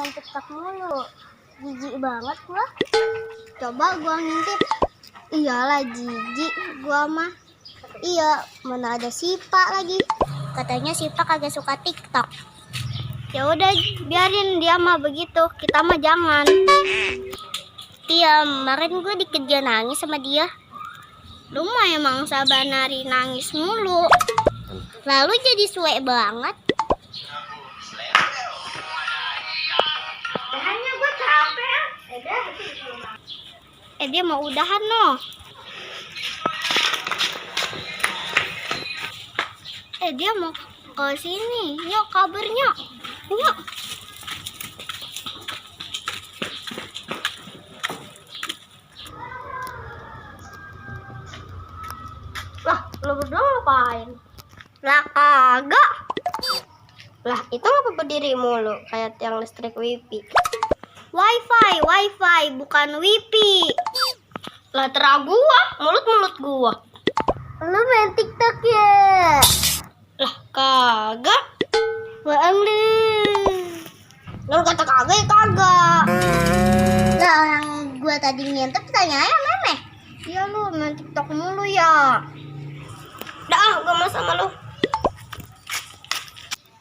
main TikTok mulu. Jijik banget gua. Coba gua ngintip. Iyalah jijik gua mah. Iya, mana ada Sipa lagi. Katanya Sipa kagak suka TikTok. Ya udah biarin dia mah begitu, kita mah jangan. Iya, kemarin gue dikejar nangis sama dia. Lu mah emang sabar nari nangis mulu. Lalu jadi suwe banget. Udahannya gue capek. Dia mau udahan no. Dia mau ke sini. Yuk kabarnya. Yuk. Lah, lu berdua ngapain? Lah kagak. Lah, itu ngapa berdiri mulu kayak yang listrik wifi? Wifi, bukan wifi. Lah terah gua, mulut gua. Lu main TikTok ya? Lah kagak. Bohong lu. Lu kata kagak ya kagak. Lah orang gua tadi ngintip tanya ya memeh. Iya lu main TikTok mulu ya. Dah, gua mau sama lu.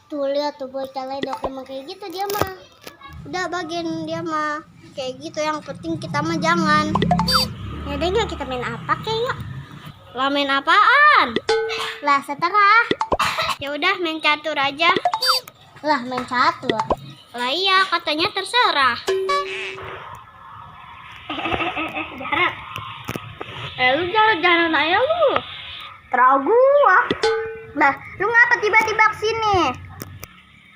Tuh lihat tuh bocah ledok emang kayak gitu dia mah. Udah bagian dia mah kayak gitu, yang penting kita mah jangan. Ya deh yuk kita main apa kayak yuk. Lah main apaan? Lah seterah. Ya udah main catur aja. Lah main catur. Lah iya katanya terserah. Jarak. Lu jangan aja lu. Terau gua. Lah, lu ngapa tiba-tiba kesini?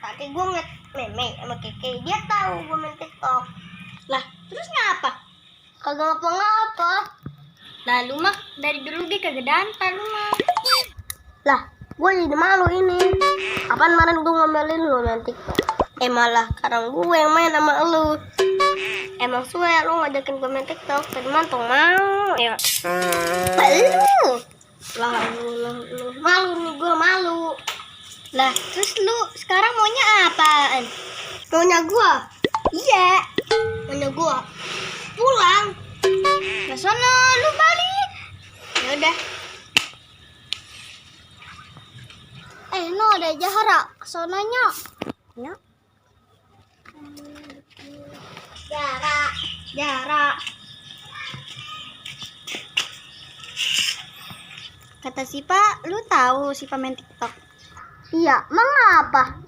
Tadi gua ngeliat Meme sama Keke, dia tahu gua main TikTok. Lah, terus ngapa? Kagak ngapa-ngapa. Lah, lu mah dari dulu dia kagak dantan lu mah. Lah, gua jadi malu ini. Apaan kemarin gua ngomelin lu main TikTok? Malah sekarang gue yang main sama lu. Emang suwe lu ngajakin gua main TikTok, tadi mantong mau ya. Lu. Lah lu malu nih, gue malu. Lah terus lu sekarang maunya apaan? Maunya gue? Iya, maunya gue pulang. Nah sana lu balik. Ya udah. No ada Jahara kesonanya. No. Jara. Kata Sipa, lu tahu Sipa main TikTok? Iya, mengapa?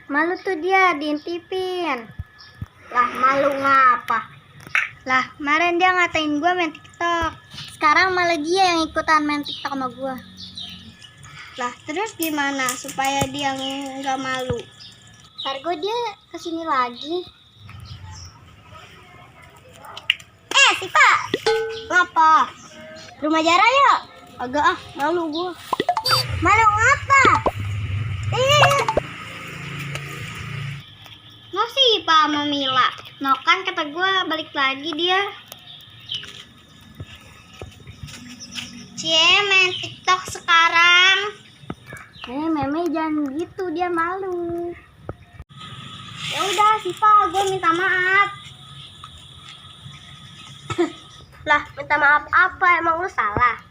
Malu tuh dia diintipin. Lah, malu ngapa? Lah, kemarin dia ngatain gue main TikTok. Sekarang malah dia yang ikutan main TikTok sama gue. Lah, terus gimana supaya dia nggak malu? Ntar gue dia kesini lagi. Sipa, ngapa? Rumah Jara ya? Agak malu gua. Malu ngapa? Mau sih Pak sama Mila. No kan kata gua balik lagi dia. Cie main TikTok sekarang. Meme jangan gitu, dia malu. Ya udah Sipa, gua minta maaf. Lah minta maaf apa, emang lu salah?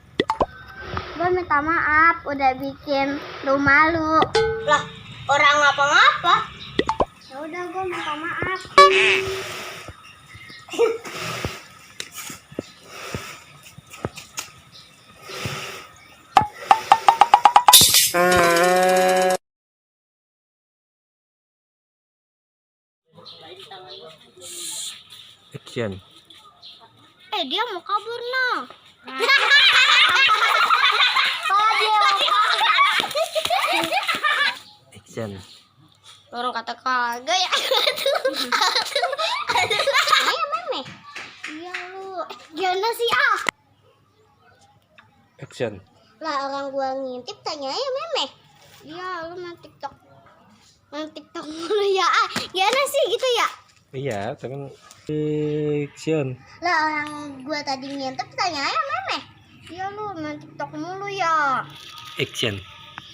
Gue minta maaf udah bikin lu malu. Lah orang ngapa-ngapa. Ya udah gue minta maaf. Action. Dia mau kabur noh. Action. Orang kata kagak ya. Ayo Meme. Iya lu. Gimana sih Action. Lah orang gua ngintip tanya ya Meme. Iya lu main TikTok. Main TikTok mulu ya gimana sih gitu ya? Iya, tapi action. Lah orang gua tadi ngintip tanya ya Meme. Iya lu main TikTok mulu ya. Action.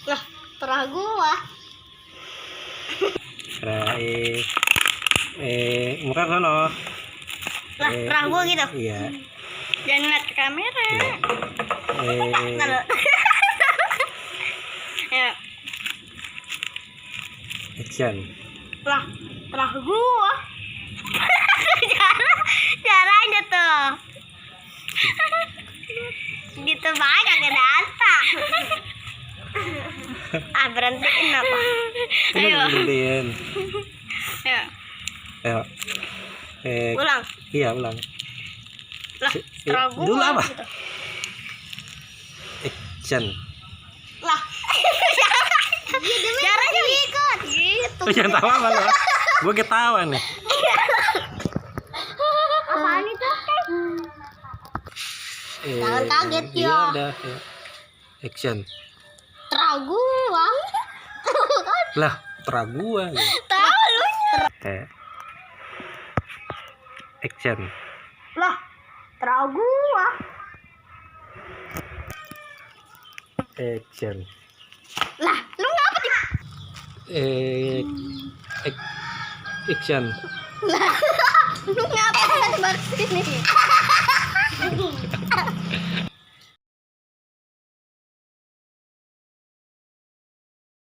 Lah terah gua. Raih. Muka sono. Lah, terang gua gitu. Iya. Jangan lihat ke kamera. Nah, ya. Action. Lah, terang gua. Caranya tuh. Gitu banget kagak data. Berhentiin apa? Ayo. Berhentiin. Ayo. Ayo. Ulang. Iya, ulang. Lah, terang gua. Dulu apa? Gitu. Action. Lah. Caranya ikut. Gitu. Jangan tawa malu. Gue ketawa nih. Apaan itu? Jangan kaget, Iya, ya. udah. Ya. Action. Terang gua. Lah, terang gua. Tahu lu. Action. Lah, terang gua. Action. Lah, lu ngapa sih? Action. Lah, lu ngapa di sini?